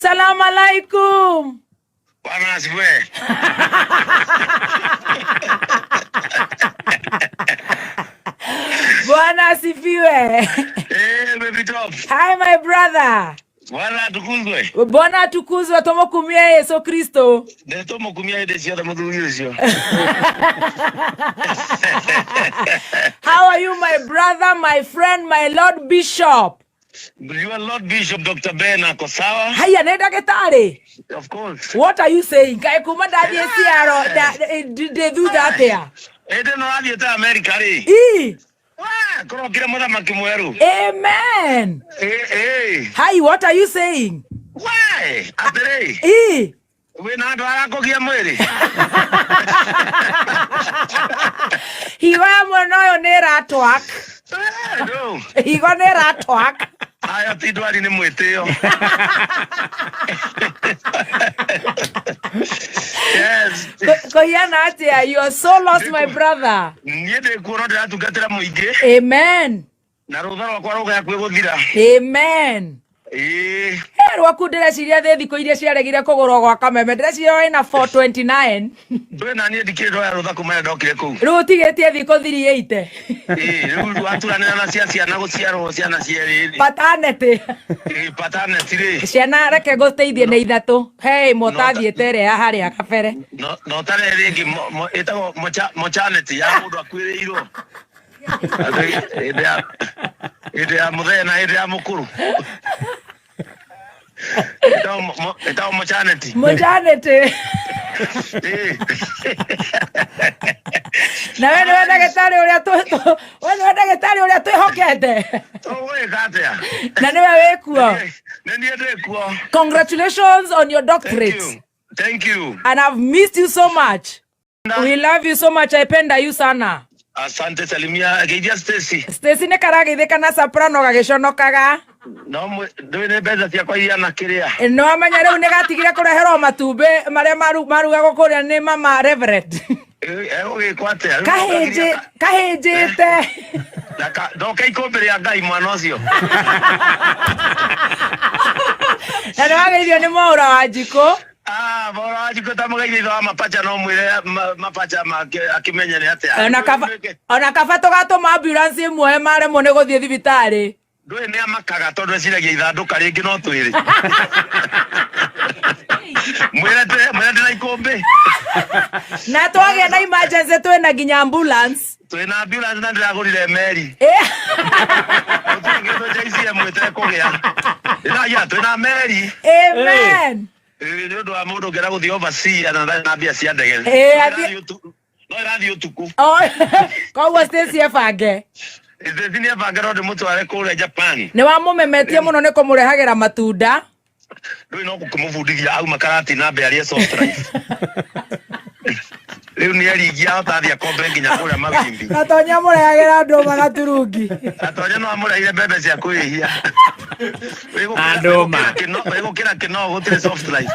Salamu alaikum. Bwana asifiwe. Bwana asifiwe. Eh, baby top. Hi my brother. Bwana atukuzwe. Bwana atukuzwe tumukumie Yesu Kristo. Nĩ tũmũkumia hĩndĩ ciothe mũthuri ũcio. How are you my brother, my friend, my Lord Bishop? Your Lord Bishop Dr. Ben ako sawa? Haya nĩ ndagĩtarĩ. Of course. What are you saying? Kaĩ kuma ndathiĩ ciaro ndĩ thutha atĩa? Hĩndĩ ĩno wathiĩte Amerika rĩ. Ii. Wa, kũrokire mũthamaki mwerũ. Amen. Eh, eh. Hi, what are you saying? Why? Atĩrĩ, Ii. wĩna andũ arakũgia mwĩrĩ. Higo ya mwena ũyũ nĩ ĩratwak. Eh, no. Higo nĩ ĩratwak. Aya ti ndwari nĩ mwĩtĩo. Yes. Kũhiana atĩa? You are so lost my brother. Niĩ ndĩ kuo no ndĩratungatĩra mũingĩ Amen. na rũtha rwakwa rũga hakuhĩ gũthira. Amen. Ĩĩ. He rwaku ndĩreciria thĩ thikũ iria ciaregire kũgũrwo gwa kameme ndĩreciria wĩna 429. Ndũĩ na niĩ ndikĩrĩ ndoya rũtha kuma rĩrĩa ndokire kũu. Rĩu ũtigĩtie thikũ 380. Ĩĩ, rĩu waturanĩra na cia ciana gũciarwo ciana cierĩ rĩ. Paternity. Ĩĩ, paternity rĩ. Ciana reke ngũteithie nĩ ithatũ. He ĩmwe ũtathiĩte ĩrĩa ya harĩa kabere. No no ũtarĩ ĩrĩa ĩngĩ ĩtagwo mochanity ya mũndũ akuĩrĩirwo. Hĩndĩ ya hĩndĩ ya mũthee na hĩndĩ ya mũkũrũ. Ĩtagwo mochanity. Mochanity. Ĩĩ. Na we nĩwe ndagĩtarĩ ũrĩa we nĩwe ndagĩtarĩ ũrĩa twĩhokete. Tũgwĩka atĩa? Na nĩwe wĩkuo. Nĩ niĩ ndĩ kuo. Congratulations on your Thank doctorate. you. Thank you. And I've missed you so much. We love you so much. I penda you sana. Asante salimia geithia Stacy. Stacy nĩ karageithĩka na soprano gagĩconokaga. No ndũĩ nĩ mbeca ciakwa ihana kĩrĩa. Nĩ wamenya rĩu nĩ gatigire kũreherwo matumbĩ marĩa marugagwo kũrĩa nĩ mama Reverend. Egũgĩkwo atĩa? Rĩu Kahĩnjĩte. Ndoke ikũmbĩ rĩa Ngai mwana ũcio. Na nĩ wageithio nĩ Mwaũra wa Njikũ. Ah, Mwaũra wa Njikũ ta mũgeithia ithe wa mapacha no mwĩre mapacha make akĩmenye nĩ atĩa. Ona kaba tũgatũma ambulance ĩmwe maremwo nĩ gũthiĩ thibitarĩ. Ndũĩ nĩ amakaga tondũ eciragia ithandũka rĩngĩ no twĩrĩ. Mwĩre ndĩna ikũmbĩ. Na twagĩa na emergency twĩna nginya ambulance. Twĩna ambulance na ndĩragũrire meri. Gũtirĩ kĩndũ JCM ĩtekũgĩa. Ĩragia twĩna meri. Amen. Nĩ ũndũ wa mũndũ ũngĩenda gũthiĩ overseas na ndarĩ na mbia cia ndege. No ĩrathiĩ ũtukũ. Oh, koguo Stacy ebange. Stacy nĩ ebange no ndĩmũtware kũrĩa Japan. Nĩ wamũmemetie mũno nĩ kũmũrehagĩra matunda. Ndũĩ no gũkĩmũbundithia auma karati na mbe arĩe soft life. Rĩu nĩ eringia ahota athiĩ akombe nginya kũrĩa mawimbi. Gatonya amũrehagĩra ndũma na turungi. Gatonya no amũrehire mbembe cia kwĩhia. Na ndũma. Wĩgũkĩra kĩno gũtirĩ soft life.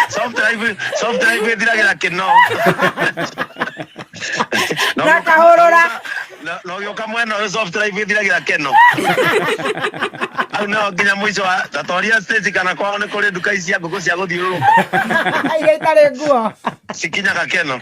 Soft life, soft life ĩthiragĩra kĩno. Na kahũrũra. Na ũgĩũka mwena ũyũ soft life ĩthiragĩra keno. Hau no nginya mũico wa tatoria stage kana kwao nĩ kũrĩ nduka ici cia ngũkũ cia gũthiũrũrũka. Iria itarĩ nguo. Cikinyaga keno.